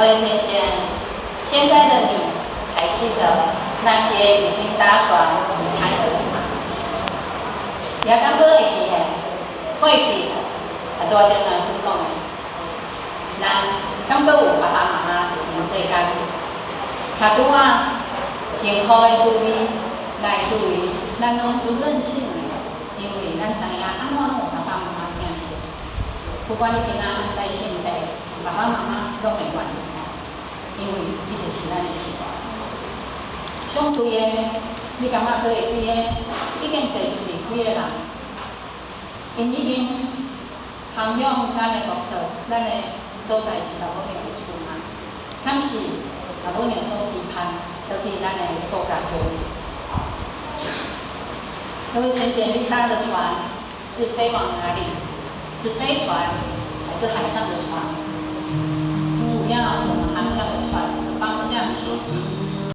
各位先生，現在的你還記得那些已經搭船離開的人嗎？也敢閣會記的，過去較大點來所講的，咱敢閣有爸爸媽媽佇人世間，較拄仔幸福的滋味來自於咱攏足任性的，因為咱知影按怎攏有爸爸媽媽疼惜。不管你今仔按使性地，爸爸媽媽攏會原諒咱，因為伊就是咱的父母。相對的，你感覺閣會記得已經坐船離開的人，𪜶已經航向咱的國度，咱的所在是老母娘的厝嘛，敢是老母娘所期盼倒去咱的國家去。各位淺顯，你搭的船是飛往哪裡？是飛船還是海上的船？